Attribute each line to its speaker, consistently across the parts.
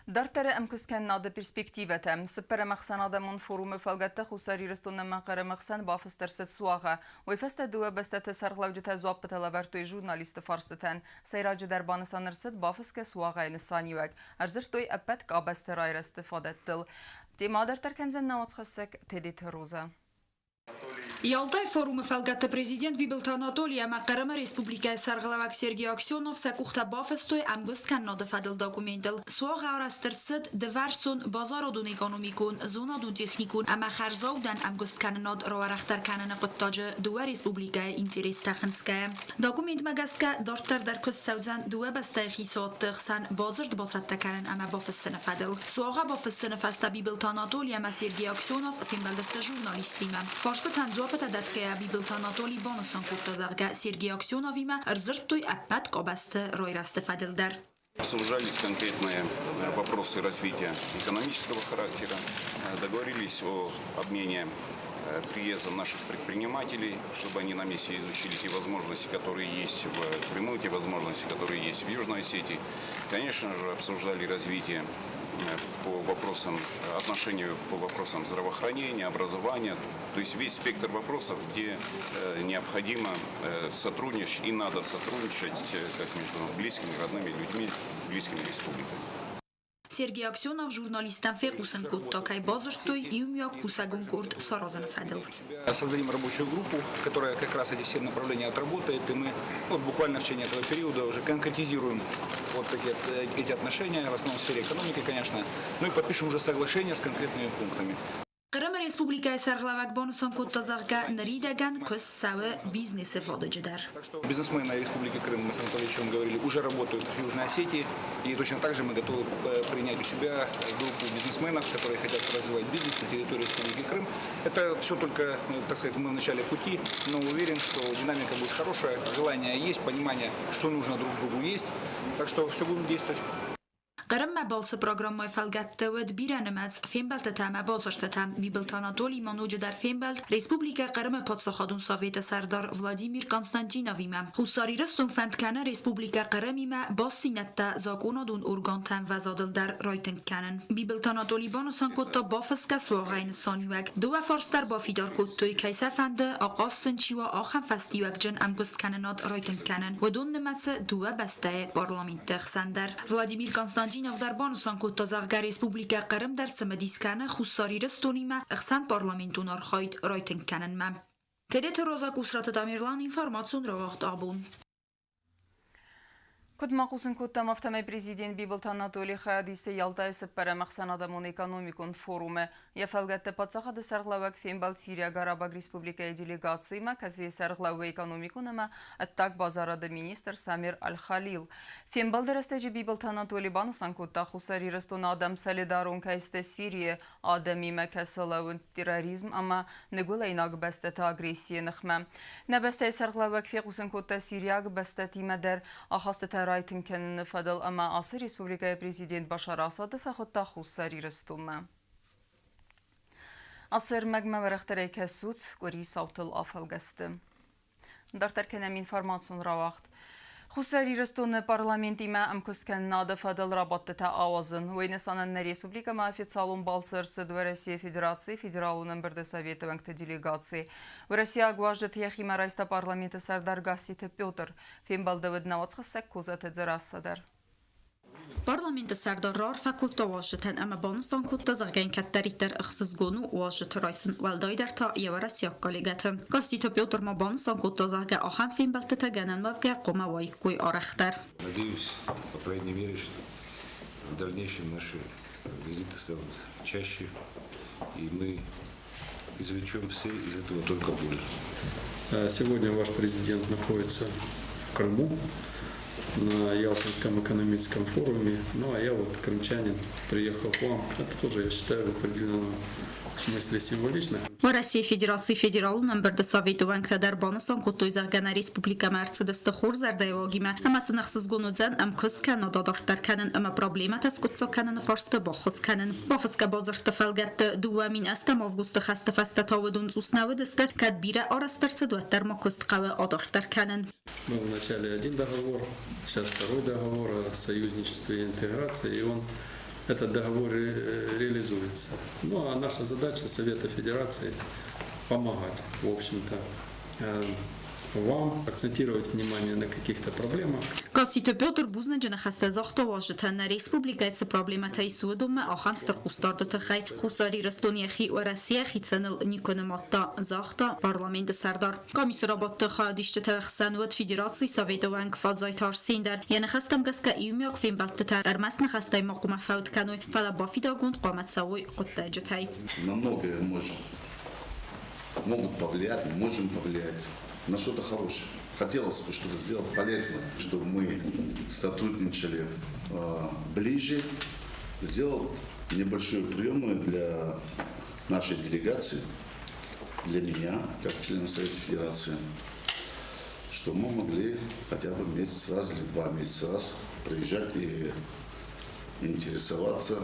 Speaker 1: Дарддӕры ӕмкуысткӕнынады перспективӕтӕ. Цыппӕрӕм ӕхсӕнадӕмон форумы фӕлгӕтты Хуссар Ирыстон ӕмӕ Хъырымы хсӕн бафыст ӕрцыд суагъӕ. Уый фӕстӕ дыууӕ бӕстӕты сӕргълӕуджытӕ дзуаппытӕ лӕвӕрдтой журналистты фарстытӕн. Сӕйраджыдӕр банысан ӕрцыд бафысгӕ суагъӕйы нысаниуӕг. Ӕрдзырдтой ӕппӕт къабӕзты райрӕзты фадӕттыл. Темӕ адарддӕр кӕндзӕн нӕ уацхӕссӕг Тедеты Роза.
Speaker 2: Ялтайы форумы фӕлгӕтты президент Бибылты Анатолий ӕмӕ Хъырымы республикӕйы сӕргълӕууӕг Сергей Аксенов сӕ къухтӕ бафыстой ӕмгуысткӕнынады фӕдыл документыл. Суагъ арӕзт ӕрцыд дывӕрсон базарадон-экономикон, зонадон-техникон ӕмӕ хӕрзаудӕн ӕмгуысткӕнынад рауӕрӕхдӕр кӕныны хъуыддаджы дыууӕ республикӕйы интерестӕ хынцгӕйӕ. Документмӕ гӕсгӕ дарддӕр дӕр куыст цӕудзӕн дыууӕ бӕстӕйы хицауадты хсӕн бадзырд бацӕттӕ кӕнын ӕмӕ бафыссыны фӕдыл. Суагъӕ бафыссыны фӕстӕ Бибылты Анатоли ӕмӕ Сергей Аксенов фембӕлдысты журналисттимӕ. Фарстытӕн дзуаппытӕ дӕтгӕйӕ Бибылты Анатоли банысан кодта, зӕгъгӕ, Сергей Аксеновимӕ ӕрдзырдтой ӕппӕт къабӕзты райрӕзты фӕдыл дӕр.
Speaker 3: Обсуждались конкретные вопросы развития экономического характера, договорились о обмене приездом наших предпринимателей, чтобы они на месте изучили те возможности, которые есть в Крыму, те возможности, которые есть в Южной Осетии. Конечно же, обсуждали развитие по вопросам отношению по вопросам здравоохранения, образования, то есть весь спектр вопросов, где необходимо сотрудничать и надо сотрудничать как между близкими, родными людьми, близкими республиками.
Speaker 2: Сергей Аксенов журналисттӕн фехъусын кодта, кӕй бадзырдтой иумиаг кусӕгон къорд саразыны фӕдыл.
Speaker 4: Создадим рабочую группу, которая как раз эти все направления отработает, и мы вот буквально в течение этого периода уже конкретизируем вот такие, эти отношения, в основном в сфере экономики, конечно, ну и подпишем уже соглашение с конкретными пунктами.
Speaker 2: Хъырымы республикӕйы сӕргълӕууӕг банысан кодта, зӕгъгӕ, ныридӕгӕн куыст цӕуы бизнесы фадыджы дӕр.
Speaker 4: Бизнесмены Республики Крым, мы с Анатольевичем говорили, уже работают в Южной Осетии. И точно так же мы готовы принять у себя группу бизнесменов, которые хотят развивать бизнес на территории Республики Крым. Это все только, так сказать, мы в начале пути, но уверен, что динамика будет хорошая, желание есть, понимание, что нужно друг другу есть. Так что все будем действовать.
Speaker 2: Хъырыммӕ балцы программӕйы фӕлгӕтты уыд бирӕнымӕц фембӕлдтытӕ ӕмӕ бадзырдтытӕ. Бибылты Анатолий ма ноджыдӕр фембӕлд Республикӕ Хъырымы паддзахадон советы сӕрдар Владимир Константиновимӕ. Хуссар Ирыстон фӕнд кӕны Республикӕ Хъырымимӕ бастдзинӕдтӕ закъонадон органты ӕмвӕзадыл дӕр райтынг кӕнын. Бибылты Анатолий банысан кодта бафысгӕ суагъӕйы нысаниуӕг. Дыууӕ фарс дӕр бафидар кодтой, кӕй сӕ фӕнды, ахъаз сын чи уа, ахӕм фӕстиуӕгджын ӕмгуысткӕнынад райтынг кӕнын. Уыдон нымӕцы дыууӕ бӕстӕйы парламентты хсӕн дӕр. Владимир Константинов дӕр банысан кодта, зӕгъгӕ, Республикӕ Хъырым дӕр цымыдис кӕны Хуссар Ирыстонимӕ ӕхсӕнпарламентон архайд райтынг кӕнынмӕ. Тедеты Роза Къусраты Тамерлан, информацион рауагъд абон.
Speaker 1: Куыд ма хъусын кодтам, афтӕмӕй президент Бибылты Анатолий хайад исы Ялтайы цыппӕрӕм ӕхсӕнадӕмон экономикон форумы. Йӕ фӕлгӕтты паддзахады сӕргълӕууӕг фембӕлд Сириаг Арабаг Республикӕйы делегациимӕ, кӕцыйы сӕргълӕууы экономикон ӕмӕ ӕддаг базарады министр Самир Аль-Халил. Фембӕлды рӕстӕджы Бибылты Анатоли банысан кодта, Хуссар Ирыстоны адӕм солидарон кӕй сты Сирийы адӕмимӕ, кӕцы лӕууынц терроризм ӕмӕ ныгуылӕйнаг бӕстӕты агрессийы ныхмӕ. Нӕ бӕстӕйы сӕргълӕууӕг фехъусын кодта сириаг бӕстӕтимӕ дӕр ахастытӕ райтынг кӕныны фӕдыл ӕмӕ ацы республикӕйы президент Башар Асады фӕхуыдта Хуссар Ирыстонмӕ. Ацы ӕрмӕгмӕ уӕрӕхдӕрӕй кӕсут къуыри цаутыл афӕлгӕсты. Дарддӕр кӕнӕм информацион рауагъд. Хуссар Ирыстоны парламентимӕ ӕмкуысткӕнынады фӕдыл рабадтытӕ ауадзын. Уый нысанӕн нӕ республикӕмӕ официалон балцы ӕрцыд Уӕрӕсейы Федерацийы Федералон ӕмбырды Советы уӕнгты делегаци. Уӕрӕсейаг уазджыты йӕхимӕ райста парламенты сӕрдар Гасситы Петр. Фембӕлды уыд науӕдзхӕссӕг Козаты Дзерассӕ дӕр.
Speaker 2: Парламенты сӕрдар раарфӕ кодта уазджытӕн ӕмӕ банысан кодта, зӕгъгӕ йын кӕддӕриддӕр ӕхсызгон у уазджыты райсын, уӕлдайдӕр та йӕ уӕрӕсейаг коллегӕты. Гасситы Петр ма банысан кодта, зӕгъгӕ, ахӕм фембӕлдтытӕ гӕнӕн уӕвгӕ хъуамӕ уаиккой арӕхдӕр.
Speaker 5: Надеюсь, по крайней мере, что в дальнейшем наши визиты станут чаще, и мы извлечем все из этого только пользу.
Speaker 6: Сегодня ваш президент находится в Крыму на Ялтинском экономическом форуме. Ну, а я вот крымчанин, приехал к вам. Это тоже, я считаю, в определенном смысле символично.
Speaker 2: Уӕрӕсейы Федерацийы Федералон ӕмбырды советы уӕнгтӕ дӕр банысан кодтой, зӕгъгӕ, нӕ республикӕмӕ ӕрцыдысты хорз зӕрдӕйыуагимӕ ӕмӕ сын ӕхсызгон уыдзӕн ӕмкуыст кӕнӕ адарддӕр кӕнын ӕмӕ проблемӕтӕ скъуыддзаг кӕныны фарсты баххуыс кӕнын. Бафысгӕ бадзырдты фӕлгӕтты 2008 августы хӕсты фӕстӕ та уыдон цъус нӕ уыдысты, кӕд бирӕ арӕзт ӕрцыд, уӕддӕр ма куыст хъӕуы адарддӕр кӕнын.
Speaker 6: Был вначале один договор, сейчас второй договор о союзничестве и интеграции, и он этот договор реализуется. Ну а наша задача Совета Федерации помогать, в общем-то, вам акцентировать внимание на каких-то проблемах.
Speaker 2: Гасситы Петр бузныджы ныхӕстӕ загъта уазджытӕн, нӕ республикӕйы цы проблемӕтӕ ис, уыдонмӕ ахӕм стыр хъусдарды тыххӕй Хуссар Ирыстон йӕхи Уӕрӕсейӕ хицӕныл никуы нымадта, загъта Парламенты сӕрдар. Къамисы рабадты хайадисджыты хсӕн уыд Федерацийы Советы уӕнг Фадзайты Арсен дӕр. Йӕ ныхӕстӕм гӕсгӕ иумиаг фембӕлдтытӕ ӕрмӕст ныхӕстӕй ма хъуамӕ фӕуд кӕной, фӕлӕ бафидаргонд хъуамӕ цӕуой хъуыддаджытӕй.
Speaker 7: На многое может, могут повлиять, можем повлиять на что-то хорошее. Хотелось бы что-то сделать полезное, чтобы мы сотрудничали ближе, сделал небольшую приемную для нашей делегации, для меня, как члена Совета Федерации, чтобы мы могли хотя бы месяц раз или 2 месяца раз приезжать и интересоваться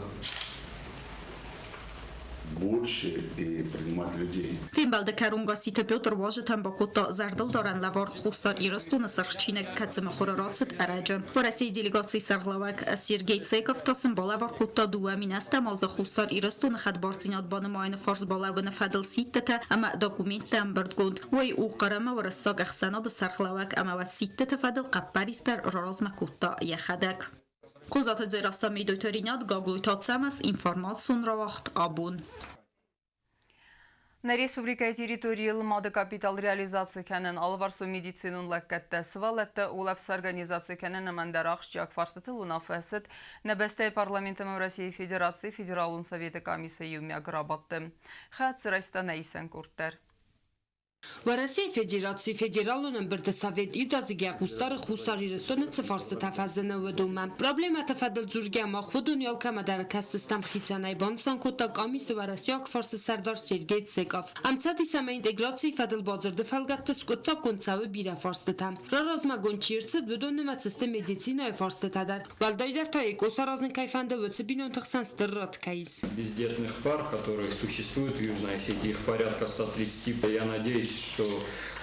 Speaker 7: больше и принимать людей.
Speaker 2: Фембӕлды кӕрон Гасситы Петр уазджытӕн бакодта зӕрдылдарӕн лӕвар Хуссар Ирыстоны сырх чиныг, кӕцы мыхуыры рацыд ӕрӕджы. Уӕрӕсейы делегацийы сӕргълӕууӕг Сергей Цеков та сын балӕвар кодта 2008-ӕм азы Хуссар Ирыстоны хӕдбардзинад банымайыны фарс балӕууыны фӕдыл сидтытӕ ӕмӕ документтӕ ӕмбырдгонд. Уый у Хъырымы уырыссаг ӕхсӕнады сӕргълӕууӕг ӕмӕ уӕд сидтыты фӕдыл хъӕппӕрис дӕр раразмӕ кодта йӕхӕдӕг. Козаты Дзерассӕ, Медойты Ринат, Гаглойты Ацӕмӕз, информацион рауагъд «Абон».
Speaker 1: Нӕ республикӕйы территорийыл мады капитал реализаци кӕнын, алыварсон медицинон лӕггӕдтӕ, сывӕллӕтты улӕфт сорганизаци кӕнын ӕмӕ ӕндӕр ахсджиаг фарстытыл уынаффӕ цыд нӕ бӕстӕйы парламент ӕмӕ Российы Федерацийы Федералон Советы къамисы иумиаг рабадты. Хӕцы райста нӕ исӕн къорд дӕр.
Speaker 8: Уӕрӕсейы Федерацийы Федералон ӕмбырды Совет иудадзыг йӕ хъус дары Хуссар Ирыстоны цы фарстытӕ фӕзыны, уыдонмӕ. Проблемӕты фӕдыл дзургӕ мах уыдон алкӕмӕ дӕр кӕсдзыстӕм хицӕнӕй, банысан кодта къамисы уӕрӕсейаг фарсы сӕрдар Сергей Цеков. Ӕмцӕдис ӕмӕ интеграцийы фӕдыл бадзырды фӕлгӕтты скъуыддзаггонд цӕуы бирӕ фарстытӕ. Раразмӕгонд чи ӕрцыд, уыдон нымӕцы сты медицинӕйы фарстытӕ дӕр. Уӕлдайдӕр та ЭКО саразын кӕй фӕнды, уыцы бинонты хсӕн стыр рад кӕй ис.
Speaker 9: Бездетных пар, которые существуют в Южной Осетии, их порядка 130. Я надеюсь, что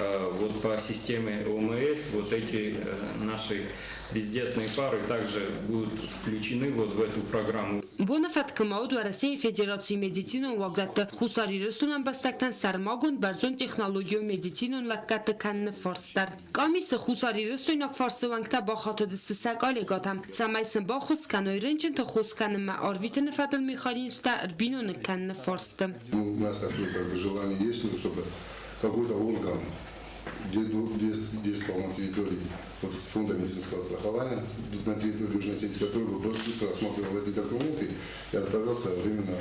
Speaker 9: вот по системе ОМС вот эти наши бездетные пары также будут включены вот в эту программу.
Speaker 8: Боны фӕткы ма уыд Уӕрӕсейы Федерацийы медицинон уагдӕтты Хуссар Ирыстоны ӕмбӕстӕгтӕн сӕрмагонд бӕрзонд технологион медицинон лӕггӕдты кӕныны фарст дӕр. Къамисы хуссарирыстойнаг фарсы уӕнгтӕ бахатыдысты сӕ коллегӕтӕм, цӕмӕй сын баххуыс кӕной рынчынты хос кӕнынмӕ арвитыны фӕдыл механизмтӕ ӕрбиноныг кӕныны фарсты.
Speaker 10: У нас такое как бы желание есть, ну, чтобы какой-то орган действовал на территории вот, фонда медицинского страхования на территории Южной Осетии, который бы быстро рассматривал эти документы и отправлял своевременно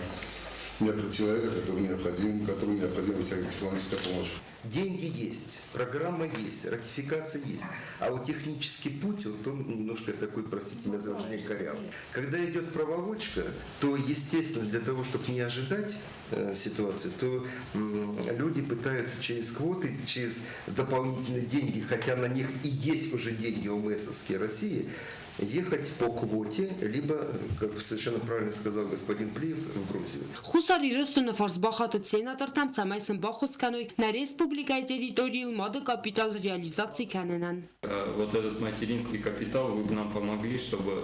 Speaker 10: человека, которому необходима вся технологическая помощь.
Speaker 11: Деньги есть, программа есть, ратификация есть. А вот технический путь, вот он немножко такой, простите меня за выражение, корявый. Когда идет проволочка, то, естественно, для того, чтобы не ожидать ситуации, то люди пытаются через квоты, через дополнительные деньги, хотя на них и есть уже деньги ОМСовские России, ехать по квоте, либо, как совершенно правильно сказал господин Плиев, в Грузию.
Speaker 8: Хуссар Ирыстоны фарс бахатыд сенатортӕм, цӕмӕй сын баххуыс кӕной нӕ республикӕйы территорийыл мады капитал реализаци кӕнынӕн.
Speaker 9: Вот этот материнский капитал, вы бы нам помогли, чтобы,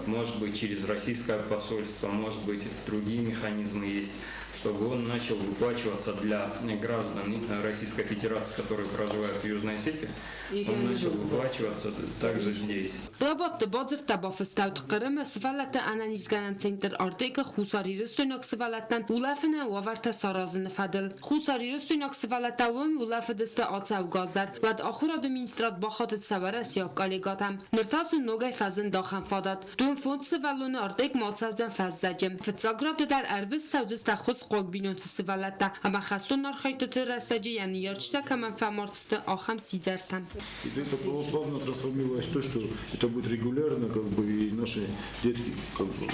Speaker 9: может быть, через российское посольство, может быть, другие механизмы есть, чтобы он начал выплачиваться для граждан Российской Федерации, которые проживают в Южной Осетии, он начал выплачиваться также здесь.
Speaker 8: Рабадты бадзырдтӕ бафыстӕуыд Хъырымы сывӕллӕтты ӕнӕнизгӕнӕн центр Артек-ы хуссарирыстойнаг сывӕллӕттӕн улӕфынӕн уавӕртӕ саразыны фӕдыл. Хуссарирыстойнаг сывӕллӕттӕ уым улӕфыдысты ацӕугӕ аз дӕр. Уӕд ахуырады министрад бахатыд сӕ уӕрӕсейаг коллегӕтӕм. Ныр та сын ногӕй фӕзынд ахӕм фадат. 25 сывӕллоны Артекмӕ ацӕудзӕн фӕззӕджы. Фыццаг рады дӕр ӕрвыст цӕудзысты ӕххуысхъуаг бинонты сывӕллӕттӕ ӕмӕ хӕстон архӕйдтыты рӕстӕджы йӕ ныййарджытӕ кӕмӕн фӕмард сты, ахӕм сидзӕртӕ.
Speaker 12: И это плавно трансформировалось в то, что это будет регулярно, как бы, и наши детки, как бы,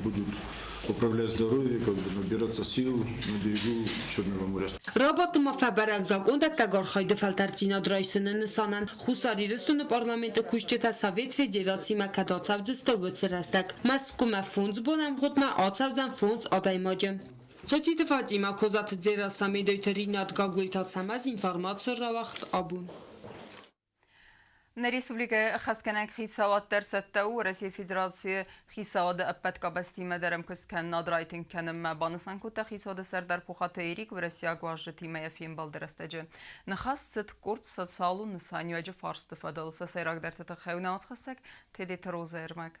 Speaker 12: будут поправлять здоровье, как бы, набираться сил на берегу Черного моря.
Speaker 8: Рабадты ма фӕбӕрӕг закъондӕттӕг архайды фӕлтӕрддзинад райсыны нысанӕн Хуссар Ирыстоны парламенты кусджытӕ Совет Федерацимӕ кӕд ацӕудзысты, уыцы рӕстӕг. Мӕскуымӕ 5 боны ӕмгъуыдмӕ ацӕудзӕн фондз адӕймаджы. Цоциты Фатима, Козаты Дзерассӕ, Медойты Ринат, Гаглойты Ацӕмӕз, информацион рауагъд «Абон».
Speaker 1: Нӕ республикӕйы ӕххӕстгӕнӕг хицауад дӕр цӕттӕ у Уӕрӕсейы Федерацийы хицауады ӕппӕт къабӕзтимӕ дӕр ӕмкуыст кӕнынад райтынг кӕнынмӕ, банысан кодта хицауады сӕрдар Пухаты Эрик уӕрӕсейаг уазджытимӕ йӕ фембӕлды рӕстӕджы. Ныхас цыд къорд социалон нысаниуӕджы фарсты фӕдыл. Сӕ сӕйрагдӕрты тыххӕй у нӕ уацхӕссӕг Тедеты Розӕ ӕрмӕг.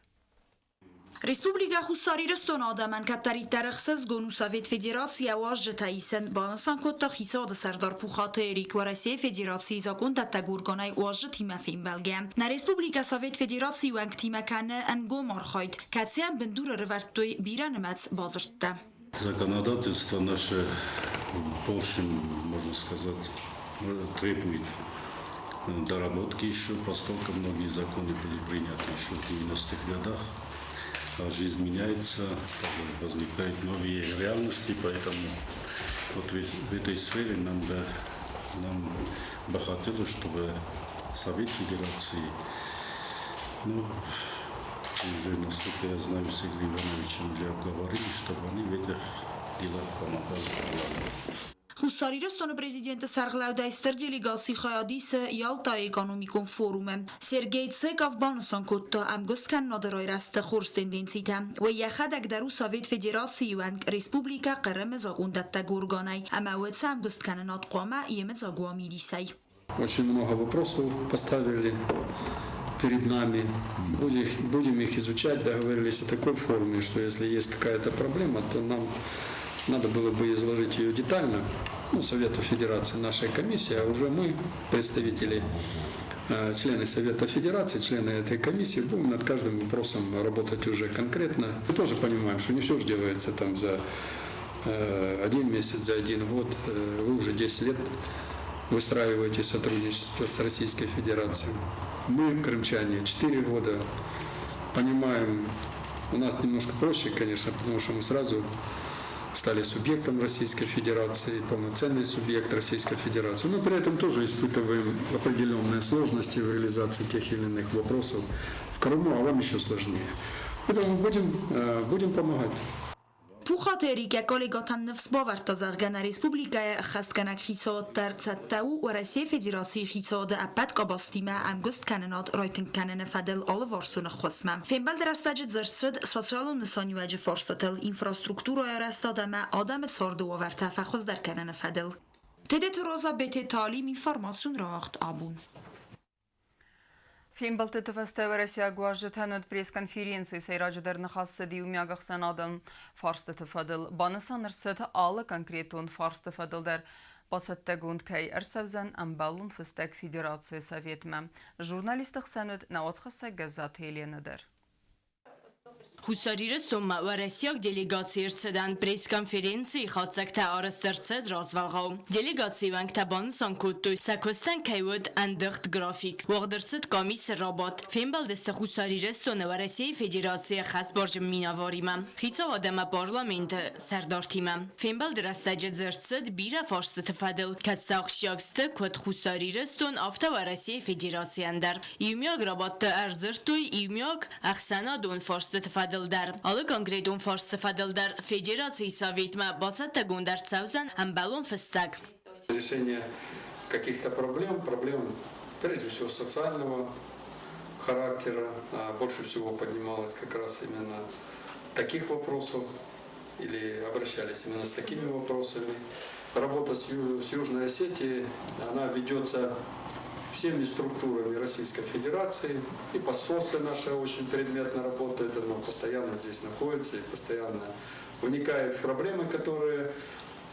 Speaker 2: Республикӕ Хуссар Ирыстоны адӕмӕн кӕддӕриддӕр ӕхсызгон у Совет Федерацийӕ уазджытӕ исын, банысан кодта Хицауады сӕрдар Пухаты Эрик Уӕрӕсейы Федерацийы закъондӕттӕг органӕй уазджытимӕ фембӕлгӕ. Нӕ республикӕ Совет Федерацийы уӕнгтимӕ кӕны ӕнгом архайд, кӕцыйӕн бындур ӕрывӕрдтой бирӕнымӕц бадзырдтӕ.
Speaker 13: Законодательство наше, в общем, можно сказать, требует доработки еще, поскольку многие законы были приняты еще в 90-х годах. А жизнь меняется, возникают новые реальности, поэтому вот в этой сфере нам бы хотелось, чтобы Совет Федерации, ну, уже, насколько я знаю, с Игорем Ивановичем уже обговорили, чтобы они в этих делах помогали парламенту.
Speaker 2: Хуссар Ирыстоны президенты сӕргълӕудӕй стыр делегаци хайад исы Ялтайы экономикон форумы. Сергей Цеков банысан кодта ӕмгуысткӕнынады райрӕзты хорз тенденцитӕ. Уый йӕхӕдӕг дӕр у Совет Федерацийы уӕнг Республикӕ Хъырымы закъондӕттӕг органӕй ӕмӕ уыцы ӕмгуысткӕнынад хъуамӕ йемыдзаг уа мидисӕй.
Speaker 6: Очень много вопросов поставили перед нами. Будем их изучать, договорились о такой форме, что если есть какая-то проблема, то нам надо было бы изложить ее детально, ну, Совету Федерации, нашей комиссии, а уже мы, представители, члены Совета Федерации, члены этой комиссии, будем над каждым вопросом работать уже конкретно. Мы тоже понимаем, что не все же делается там за один месяц, за один год. Вы уже 10 лет выстраиваете сотрудничество с Российской Федерацией. Мы, крымчане, 4 года понимаем, у нас немножко проще, конечно, потому что мы сразу стали субъектом Российской Федерации, полноценный субъект Российской Федерации, но при этом тоже испытываем определенные сложности в реализации тех или иных вопросов в Крыму, а вам еще сложнее. Поэтому будем помогать.
Speaker 2: Пухаты Эрик йӕ коллегӕтӕн ныфс бавӕрдта, зӕгъгӕ, нӕ республикӕйы ӕххӕстгӕнӕг хицауад дӕр цӕттӕ у Уӕрӕсейы Федерацийы хицауады ӕппӕт къабӕзтимӕ ӕмгуысткӕнынад райтынг кӕныны фӕдыл алыварсон ӕххуысмӕ. Фембӕлды рӕстӕджы дзырд цыд социалон нысаниуӕджы фарстатыл, инфраструктурӕйы арӕзтад ӕмӕ адӕмы царды уавӕртӕ фӕхуыздӕр кӕныны фӕдыл. Тедеты Роза, Бететы Алим, информацион рауагъд «Абон».
Speaker 1: Фембӕлдтыты фӕстӕ уӕрӕсейаг уазджытӕн уыд пресс-конференци, сӕйраджыдӕр ныхас цыд иумиаг ӕхсӕнадӕн фарстыты фӕдыл. Банысан ӕрцыд алы конкретон фарсты фӕдыл дӕр бацӕттӕгонд кӕй ӕрцӕудзӕн ӕмбӕлон фыстӕг Федерацийы Советмӕ. Журналистты хсӕн уыд нӕ уацхӕссӕг Гӕззаты Еленӕ дӕр.
Speaker 14: Хуссар Ирыстонмӕ уӕрӕсейаг делегаци ӕрцыдӕн пресс-конференцийы хатдзӕгтӕ арӕзт ӕрцыд развӕлгъау. Делегацийы уӕнгтӕ банысан кодтой, сӕ куыстӕн кӕй уыд ӕндыгъд график. Уагъд ӕрцыд къамисы рабадт. Фембӕлдысты Хуссар Ирыстоны Уӕрӕсейы Федерацийы ӕххӕстбарджын минӕваримӕ, хицауад ӕмӕ парламенты сӕрдартимӕ. Фембӕлды рӕстӕджы дзырд цыд бирӕ фарстыты фӕдыл, кӕцытӕ ахсджиаг сты куыд Хуссар Ирыстон, афтӕ Уӕрӕсейы Федерацийӕн дӕр. Иумиаг рабадты ӕрдзырдтой иумиаг ӕхсӕнадон фарстыты фӕдыл дӕр. Алы конкретон фарсты фӕдыл дӕр Федерацийы Советмӕ бацӕттӕгонд ӕрцӕудзӕн ӕмбӕлон фыстӕг.
Speaker 6: Решение каких-то проблем, проблем прежде всего социального характера, а больше всего поднималось как раз именно таких вопросов или обращались именно с такими вопросами. Работа с Южной Осетией, она ведется всеми структурами Российской Федерации. И посольство наше очень предметно работает, оно постоянно здесь находится и постоянно вникает в проблемы, которые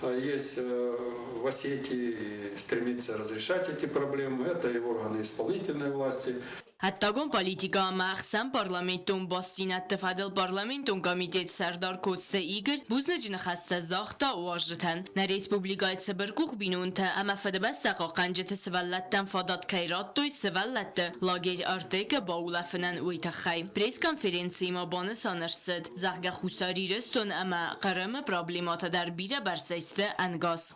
Speaker 6: есть в Осетии, и стремится разрешать эти проблемы. Это и органы исполнительной власти.
Speaker 14: Ӕддагон политикӕ ӕмӕ ӕхсӕнпарламентон бастдзинӕдты фӕдыл парламентон комитеты сӕрдар Коцты Игорь бузныджы ныхӕстӕ загъта уазджытӕн. Нӕ республикӕйы цыбыркъух бинонтӕ ӕмӕ Фыдыбӕстӕ хъахъхъӕнджыты сывӕллӕттӕн фадат кӕй радтой сывӕллӕтты лагерь Артек-ы баулӕфынӕн, уый тыххӕй. Пресс-конференцийы ма банысан ӕрцыд, зӕгъгӕ, Хуссар Ирыстон ӕмӕ Хъырымы проблемӕтӕ дӕр бирӕбӕрцӕй сты ӕнгӕс.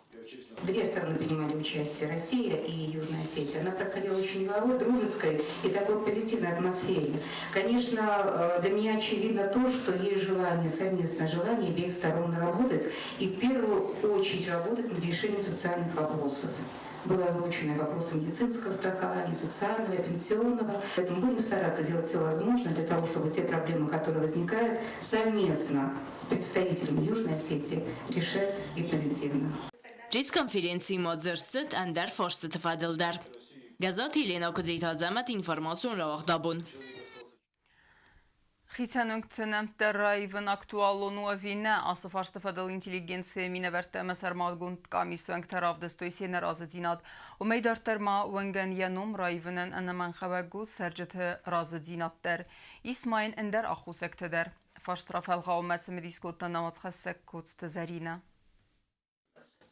Speaker 15: Две стороны принимали участие, Россия и Южная Осетия. Она проходила очень деловой, дружеской и такой позитивной атмосфере. Конечно, для меня очевидно то, что есть желание, совместное желание обеих сторон работать и в первую очередь работать над решением социальных вопросов. Было озвучено вопросы медицинского страхования, социального, пенсионного. Поэтому будем стараться делать все возможное для того, чтобы те проблемы, которые возникают, совместно с представителями Южной Осетии решать и позитивно.
Speaker 14: Пресс-конференцийы ма дзырд цыд ӕндӕр фарстыты фӕдыл дӕр. Гӕззаты Еленӕ Куыдзиты Азӕмӕт, информацион рауагъдабон.
Speaker 1: Хицӕн уынгты нӕмттӕ раивын актуалон у ӕви нӕ, ацы фарсты фӕдыл интеллигенцийы минӕвӕрттӕ ӕмӕ сӕрмагонд къамисы уӕнгтӕ равдыстой се нӕразыдзинад. Уымӕй дарддӕр ма уынгӕн йӕ ном раивынӕн ӕнӕмӕнгхъӕуӕг у цӕрджыты разыдзинад дӕр. Ис ма йын ӕндӕр аххосӕгтӕ дӕр. Фарст рафӕлгъауынмӕ цымыдис кодта науӕдзхӕссӕг Коцты Зӕринӕ.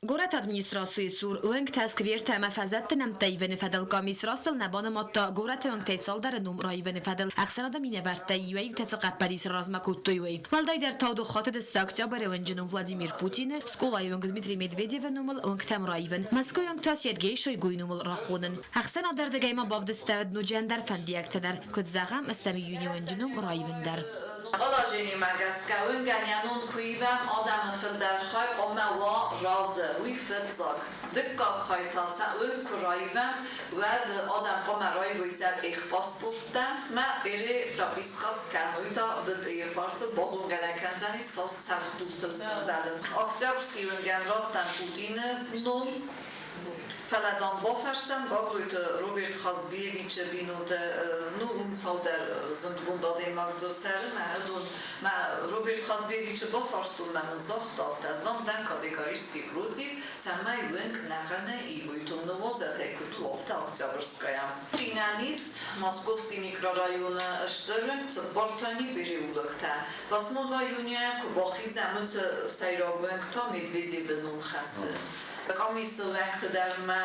Speaker 2: Горӕты администрацийы цур уӕнгтӕ, сквертӕ ӕмӕ фӕзуӕтты нӕмттӕ ивыны фӕдыл къамис растыл нӕ банымадта горӕты уӕнгтӕй цалдӕры ном раивыны фӕдыл ӕхсӕнады минӕвӕрттӕй иуӕй-иутӕ цы хъӕппӕрис размӕ кодтой, уый. Уӕлдайдӕр Таудуххаты октябры уынджы ном Владимир Путины, скъолайы уынг Дмитрий Медведевы номыл уынгтӕм раивын, Мӕскуыйы уынг та Сергей Шойгуйы номыл рахонын. Ӕхсӕнадӕрдыгӕй ма бавдыстӕуыд ноджы ӕндӕр фӕндиӕгтӕ дӕр, куыд зӕгъӕм, стӕм июны уынджы ном раивын дӕр.
Speaker 16: Положениемӕ гӕсгӕ уынгӕн йӕ ном куы ивӕм, адӕмы фылдӕр хай хъуамӕ уа разы, уый фыццаг. Дыккаг хай та сӕ уынг куы раивӕм, уӕд адӕм хъуамӕ раивой сӕ техпаспорттӕ мӕ перепрописка скӕной та БТИ-йы фарсыл базонгӕ нӕ кӕндзӕнис, цас цӕлхдуртыл сӕмбӕлынц. Октябрьский уынгӕн радтам Путины ном. Фӕлӕ, дам, бафӕрсӕм Гаглойты Роберт Хазбиевичы бинонтӕ, ну, уым цалдӕр зындгонд адӕймаг дзы цӕры, мӕ уыдон мӕ Роберт Хазбиевичы бафарстон, мӕ мын загъта, афтӕ, дам, дӕн категорически против, цӕмӕй уынг нӕхъӕнӕй ивой, ныууадзӕт ӕй куыд у, афтӕ Октябрьская. Путинӕн ис Московский микрорайоны стыр цыппартӕни переулоктӕ. Восьмого июня куы бахизӕм, уыцы сӕйраг уынг та Медведевы ном хӕссы. Къамисы уӕнгты дӕр мӕ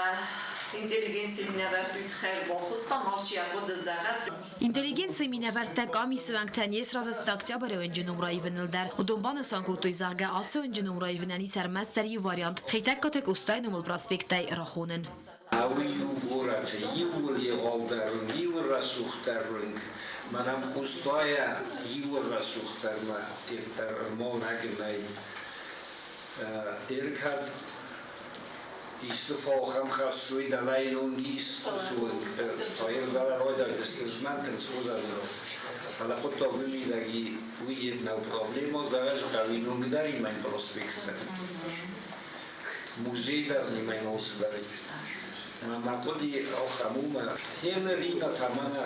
Speaker 16: интеллигенцийы минӕвӕртты тыххӕй бахуыдтам, алчи йӕ хъуыды зӕгъӕд.
Speaker 2: Интеллигенцийы минӕвӕрттӕ къамисы уӕнгтӕ не сразы сты октябры уынджы ном раивыныл дӕр. Уыдон банысан кодтой, зӕгъгӕ, ацы уынджы ном раивынӕн ис ӕрмӕстдӕр иу вариант – Хетӕгкаты Къостайы номыл проспектӕй рахонын.
Speaker 17: Уый у горӕты иууыл егъаудӕр уынг, иууыл рӕсугъддӕр уынг. Мӕнӕн Къостайӕ иууыл рӕсугъддӕрмӕ ӕрмонӕг нӕй. Ӕркӕд исты фӕлхӕм хӕссой дӕлӕ уынг ис, уыцы уынг райдайдзысты змӕнтын цъудазы. Фӕлӕ хъуыддаг уый мидӕг и, уый йед нӕу проблема, зӕгъӕ хъӕуин уынг дӕр имӕн проспекттӕ. Музей дӕр нимӕн алцыдӕр. Мӕ хъуыди ахӕм у, мӕ Хенрина та мӕнӕ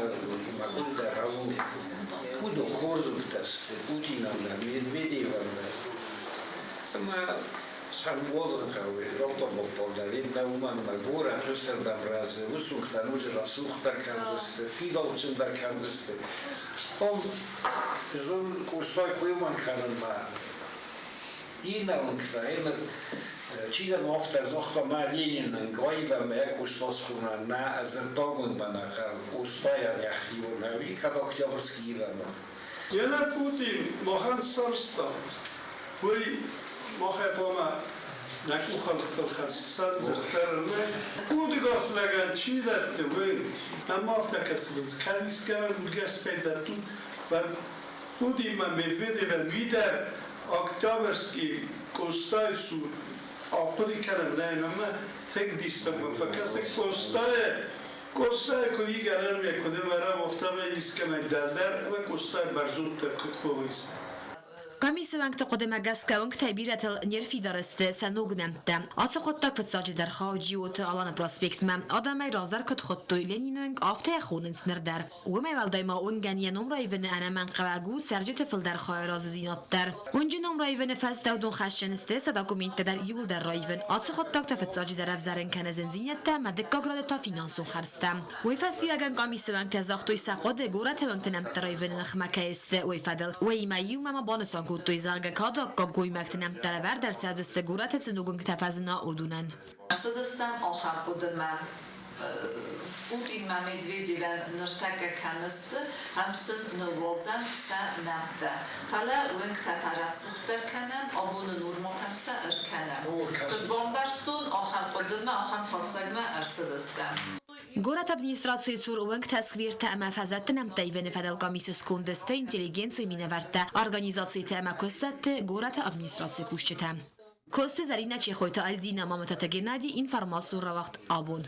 Speaker 17: мӕ хъуыды дӕр ау уыдон хорз уынгтӕ сты Путинӕн дӕр, Медведевӕн дӕр. Ӕмӕ сӕм уадзын хъӕуы раппар-баппар дӕр, иннӕ уымӕн ӕмӕ горӕт уыцырдӕм рӕзы, уыцы уынгтӕ ноджы рӕсугъддӕр кӕндзысты, фидауджындӕр кӕндзысты. Ам зон Къостай куы уымӕн кӕнынмӕ иннӕ уынгтӕ, иннӕ чидӕр ма афтӕ загъта, мӕ Ленинӕн гаивӕмӕ йӕ Къоста схонӕн, нӕ дзырддагонд мӕнӕ Къостайӕн йӕхион ӕви кӕд Октябрьский ивӕмӕ.
Speaker 18: Енӕ Путин махӕн сарӕзта, уый махӕй хъуамӕ нӕ къухӕлгътыл хӕсса дзырддӕр Удыгас лӕгӕн чи дӕтты, уый ӕмӕ афтӕ кӕсынц, кӕд искӕмӕн удгӕсгӕй дӕттут, уӕд Путинмӕ Медведевӕн уидӕ Октябрьский Къостайы цур ахъуыды кӕнӕм нӕй ӕмӕ тынг диссагмӕ фӕкӕсы Къостайы Къостайы куыд игӕрӕн куыд ӕвӕрӕм, афтӕмӕй искӕмӕй дӕлдӕр ӕмӕ Къостайы бӕрзонддӕр куыд хонынц.
Speaker 2: Комиссы уӕнгты хъуыдымӕ гӕсгӕ уынгтӕй бирӕтыл не рфидар сты сӕ ног нӕмттӕ. Ацы хъуыддаг фыццаджыдӕр хауы Джиоты Аланы проспектмӕ. Адӕмӕй раздӕр куыд хуыдтой Ленины уынг, афтӕ йӕ хонынц ныр дӕр. Уымӕй уӕлдай ма уынгӕн йӕ ном раивыны ӕнӕмӕнгхъӕуӕг у цӕрджыты фылдӕр хайы разыдзинад дӕр. Уынджы ном раивыны фӕстӕ уыдон хӕсджын сты сӕ документтӕ дӕр иууылдӕр раивын. Ацы хъуыддаг та фыццаджыдӕр ӕвзӕрын кӕны зындзинӕдтӕ ӕмӕ дыккаг рады та финансон хӕрдзтӕ. Уый фӕстиуӕгӕн къамисы уӕнгтӕ загътой сӕ хъуыды, горӕты уӕнгты нӕмттӕ раивыны ныхмӕ кӕй сты, уый фӕдыл. Уыимӕ иумӕ ма банысан кодтой, зӕгъгӕ, кады аккаг гоймӕгты нӕмттӕ лӕвӕрд ӕрцӕудзысты горӕты цы ног уынгтӕ фӕзына, уыдонӕн.
Speaker 16: Ӕрцыдыстӕм ахӕм хъуыдымӕ, Путинмӕ Медведевӕн ныртӕккӕ кӕм сты, ам сын ныууадзӕм сӕ нӕмттӕ. Фӕлӕ уынгтӕ фӕрӕсугъддӕр кӕнӕм, абоны нормӕтӕм сӕ ӕркӕнӕм. Куыд бамбӕрстон, ахӕм хъуыдымӕ, ахӕм хатдзӕгмӕ ӕрцыдыстӕм.
Speaker 2: Горӕты администрацийы цур уынгтӕ, сквертӕ ӕмӕ фӕзӕтты нӕмттӕ ивыны фӕдыл къамисы сконды сты интеллигенцийы минӕвӕрттӕ, организацитӕ ӕмӕ куыстуӕтты горӕты администрацийы кусджытӕ.
Speaker 19: Коцты Зӕринӕ, Чехойты Альдинӕ, Мамытаты Геннадий, информацион рауагъд абон.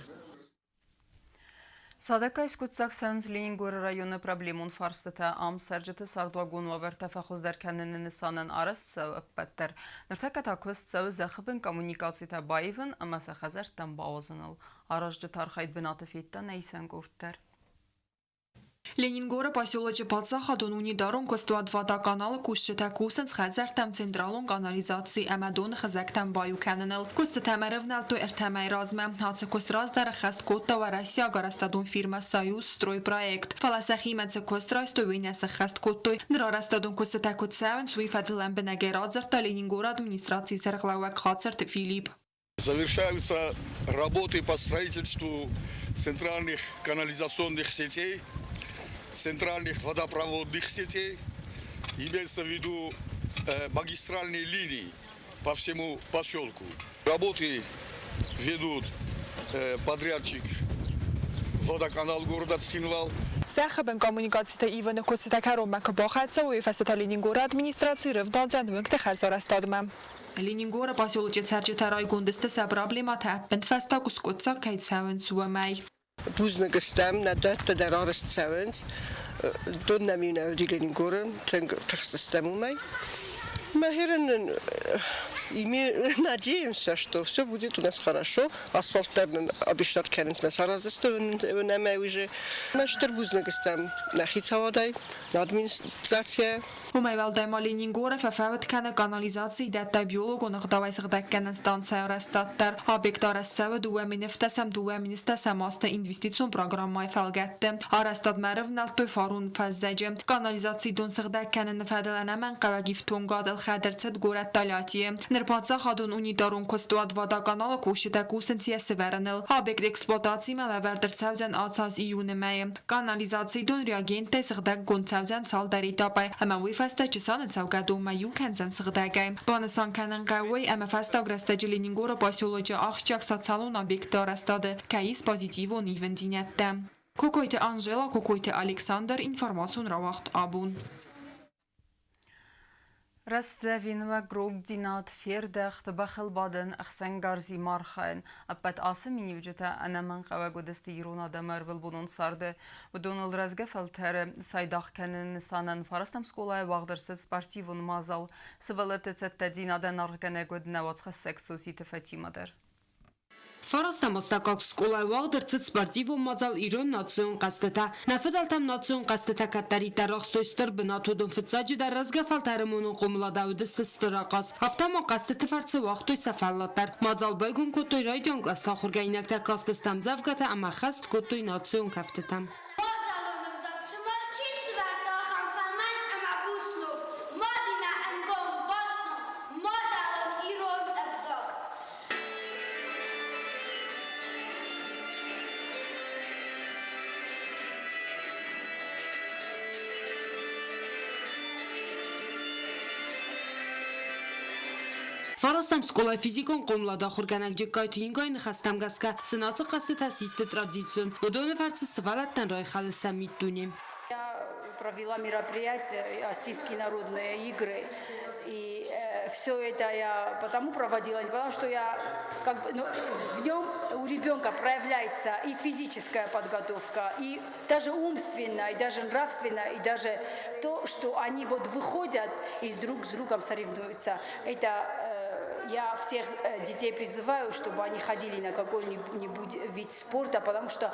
Speaker 1: Цадӕггай скъуыддзаг цӕуынц Ленингоры районы проблемон фарстытӕ. Ам цӕрджыты цардуагон уавӕртӕ фӕхуыздӕр кӕныны нысанӕн арӕзт цӕуы ӕппӕт дӕр. Ныртӕккӕ та куыст цӕуы зӕххы бын коммуникацитӕ баивын ӕмӕ сӕ хӕдзӕрттӕм бауадзыныл. Аразджыты архайд бынаты федта нӕ исӕн къорд дӕр.
Speaker 20: Ленингоры поселочы паддзахадон унитарон куыстуат Водоканал-ы кусджытӕ кусынц хӕдзӕрттӕм централон къанализаци ӕмӕ доны хызӕгтӕм баиу кӕныныл. Куыстытӕм ӕрӕвнӕлдтой ӕртӕ мӕйы размӕ. Ацы куыст раздӕр ӕххӕст кодта уӕрӕсейаг арӕзтадон фирмӕ «Союз стройпроект». Фӕлӕ сӕхимӕ цы куыст райстой, уый нӕ сӕххӕст кодтой. Ныр арӕзтадон куыстытӕ куыд цӕуынц, уый фӕдыл лӕмбынӕгӕй радзырдта Ленингоры администрацийы сӕргълӕууӕг Хацырты Филипп.
Speaker 21: Завершаются работы по строительству центральных канализационных сетей, центральных водопроводных сетей. Имеется в виду магистральные линии по всему поселку. Работы ведут подрядчик водоканал города Цхинвал.
Speaker 20: Зӕххыбын коммуникацитӕ ивыны куыстытӕ кӕронмӕ куы бахӕццӕ, уый фӕстӕ та Ленингоры администраци рывналдзӕн уынгты хӕрзарӕзтадмӕ. Ленингоры поселочы цӕрджытӕ райгонд сты сӕ проблемӕтӕ ӕппынфӕстаг скъуыддзаг кӕй цӕуынц, уымӕй.
Speaker 22: Бузныг стӕм, нӕ дӕттӕ дӕр арӕзт цӕуынц. Дон нӕм иу нӕ уыди Ленингоры, тынг тыхстыстӕм уымӕй. Мӕхерӕн нын и мы надеемся, что все будет у нас хорошо. Асфальт дӕр нын обещать кӕнынц, мӕ сараздзысты нӕмӕ уже. Мӕ стыр бузныг стӕм нӕ хицауадӕй, нӕ администрацийӕ.
Speaker 20: Уымӕй уӕлдай ма Ленингоры фӕфӕуд кӕны канализацийы дӕттӕ биологон ӕгъдауӕй сыгъдӕггӕнӕн станцӕйы арӕзтад дӕр. Объект арӕзт цӕуы 2007 2010 азты инвестицион программӕйы фӕлгӕтты. Арӕзтадмӕ ӕрӕвнӕлдтой фарон фӕззӕджы. Канализацийы дон сыгъдӕг кӕныны фӕдыл ӕнӕмӕнгхъӕуӕг ифтонгад ӕлхӕд ӕрцыд горӕт Тольяттийы. Ныр паддзахадон унитарон куыстуат Водоканал-ы кусджытӕ кусынц йӕ сывӕрыныл. Объект эксплуатацимӕ лӕвӕрд ӕрцӕудзӕн ацы аз июны мӕйы. Канализацийы дон реагенттӕй сыгъдӕггонд цӕудзӕн цалдӕр этапӕй ӕмӕ уый фӕстӕ Чысаны цӕугӕдонмӕ иу кӕндзӕн сыгъдӕгӕй. Банысан кӕнын хъӕуы, ӕмӕ фӕстаг рӕстӕджы Ленингоры поселочы ахсджиаг социалон объектты арӕзтады кӕй ис позитивон ивындзинӕдтӕ. Кокойты Анжела, Кокойты Александр, информацион рауагъд абон.
Speaker 1: Рӕстдзӕвинмӕ грогдзинад, фердӕхт, бӕхылбадӕн, ӕхсӕнгарзи архайын. Ӕппӕт ацы миниуджытӕ ӕнӕмӕнгхъӕуӕг уыдысты ирон адӕмы ӕрвылбонон царды. Уыдоныл рӕзгӕ фӕлтӕры цайдагъ кӕныны нысанӕн фарӕстӕм скъолайы уагъд ӕрцыд спортивон мадзал. Сывӕллӕтты цӕттӕдзинадӕн аргъгӕнӕг уыд нӕ уацхӕссӕг Цоциты Фатимӕ дӕр.
Speaker 8: Фарастӕм астӕуккаг скъолайы уагъд ӕрцыд спортивон мадзал Ирон национ хъӕзтытӕ. Нӕ фыдӕлтӕм национ хъӕзтытӕ кӕддӕриддӕр ахстой стыр бынат, уыдон фыццаджыдӕр рӕзгӕ фӕлтӕры монон хъомыладӕй уыдысты стыр ахъаз. Афтӕ ма хъӕзтыты фӕрцы уагътой сӕ фӕллад дӕр. Мадзал байгом кодтой райдиан кълӕсты ахуыргӕнинӕгтӕ, кастысты ӕмдзӕвгӕтӕ ӕмӕ хӕст кодтой национ кӕфтытӕм.
Speaker 23: Мадӕлон ӕвзаг цыма чи сывӕрдта ахӕм фӕлмӕн ӕмӕ буц ном, мадимӕ ӕнгом баст ном, мадӕлон ирон ӕвзаг.
Speaker 8: Фарастӕм скъолайы физикон хъомылады ахуыргӕнӕг Джыккайты Ингайы ныхӕстӕм гӕсгӕ сын ацы хъӕзтытӕ систы традицион. Уыдоны фӕрцы сывӕллӕттӕн райхӕлы сӕ миддуне.
Speaker 24: Я провела мероприятие «Осетинские народные игры». И все это я потому проводила, не потому что я как бы, ну, в нем у ребенка проявляется и физическая подготовка, и даже умственная, и даже нравственная, и даже то, что они вот выходят и друг с другом соревнуются. Это я всех детей призываю, чтобы они ходили на какой-нибудь вид спорта, потому что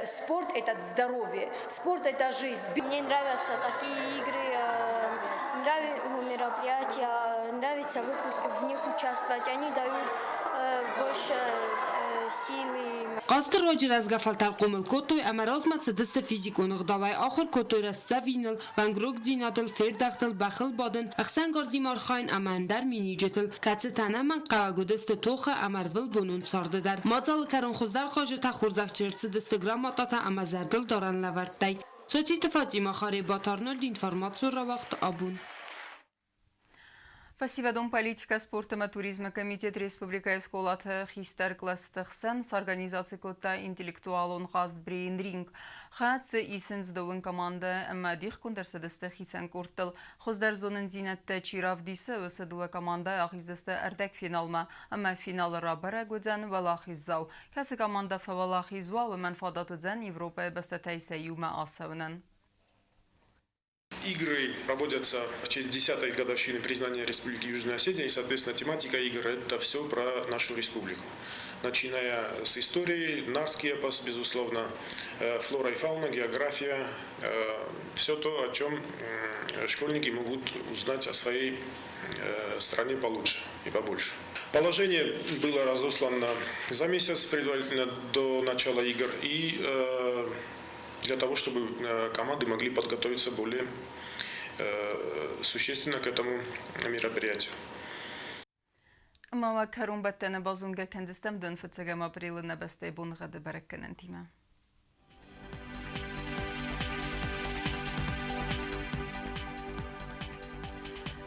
Speaker 24: спорт – это здоровье, спорт – это жизнь.
Speaker 23: Мне нравятся такие игры, нравятся мероприятия, нравится в них участвовать. Они дают больше силы.
Speaker 8: Хъазты руаджы рӕзгӕ фӕлтӕр хъомыл кодтой ӕмӕ размӕ цыдысты физикон ӕгъдауӕй, ахуыр кодтой рӕстдзӕвиныл, уӕнгрогдзинадыл, фердӕхтыл, бӕхыл бадын, ӕхсӕнгарзимӕ архайын ӕмӕ ӕндӕр миниуджытыл, кӕцытӕ ӕнӕмӕнгхъӕуӕг уыдысты тохы ӕмӕ ӕрвылбонон царды дӕр. Мадзалы кӕрон хуыздӕр хъазджытӕ хорзӕхджын ӕрцыдысты грамотатӕ ӕмӕ зӕрдылдарӕн лӕвӕрттӕй. Цоциты Фатимӕ, Харебаты Арнольд, информацион рауагъд абон.
Speaker 1: Фӕсивӕдон политикӕ, спорт ӕмӕ туризмы комитет республикӕйы скъолаты хистӕр кълӕсты хсӕн сорганизаци кодта интеллектуалон хъазт «Брейн-ринг». Хӕцы исынц дыууын командӕ ӕмӕ дихгонд ӕрцыдысты хицӕн къордтыл. Хуыздӕр зонындзинӕдтӕ чи равдисы, уыцы дыууӕ командӕйы ахиздзысты ӕрдӕгфиналмӕ ӕмӕ финалы рабӕрӕг уыдзӕн уӕлахиздзау. Кӕцы командӕ фӕуӕлахиз уа, уымӕн фадат уыдзӕн Европӕйы бӕстӕтӕй сӕ иумӕ ацӕуынӕн.
Speaker 3: Игры проводятся в честь 10-й годовщины признания Республики Южная Осетия, и, соответственно, тематика игр – это все про нашу республику. Начиная с истории, Нарский эпос, безусловно, флора и фауна, география, все то, о чем школьники могут узнать о своей стране получше и побольше. Положение было разослано за месяц предварительно до начала игр и для того, чтобы команды могли подготовиться более существенно к этому мероприятию.
Speaker 1: Ӕмӕ уӕ кӕронбӕттӕны базонгӕ кӕндзыстӕм дын фыццӕгӕм апрелы нӕ бӕстӕйы боныгъӕды бӕрӕггӕнӕнтимӕ.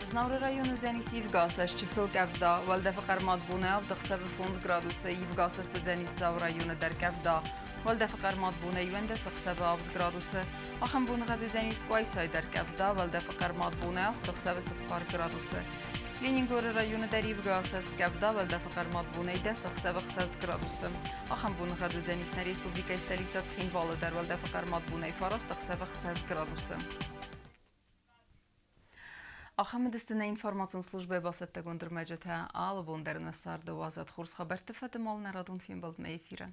Speaker 1: Знауыры районы уыдзӕнис ивгӕ чысыл къӕвда. Уӕлдӕфы хъӕрмад бонӕй авд ӕхсӕвы 5 градусы, ивгӕ уыдзӕнис Дзауы районы дӕр къӕвда. Уӕлдӕфы хъӕрмад бонӕй 11 ӕхсӕвы 7 градусы. Ахӕм боныгъӕд уыдзӕнис Къуайсайы дӕр къӕвда, уӕлдӕфы хъӕрмад бонӕй 8 ӕхсӕвы 4 градусы. Ленингоры районы дӕр ивгӕ асӕст къӕвда, уӕлдӕфы хъӕрмад бонӕй 10 ӕхсӕвы 6 градусы. Ахӕм боныгъӕд уыдзӕнис нӕ республикӕйы столицӕ Цхинвалы дӕр уӕлдӕфы хъӕрмад бонӕй 9 ӕхсӕвы 6 градусы. Ахӕм уыдысты нӕ информацион службӕйы бацӕттӕгонд ӕрмӕджытӕ. Алы бон дӕр нӕ царды уадзӕд хорз хабӕртты фӕдыл нӕ радон фембӕлдмӕ эфиры.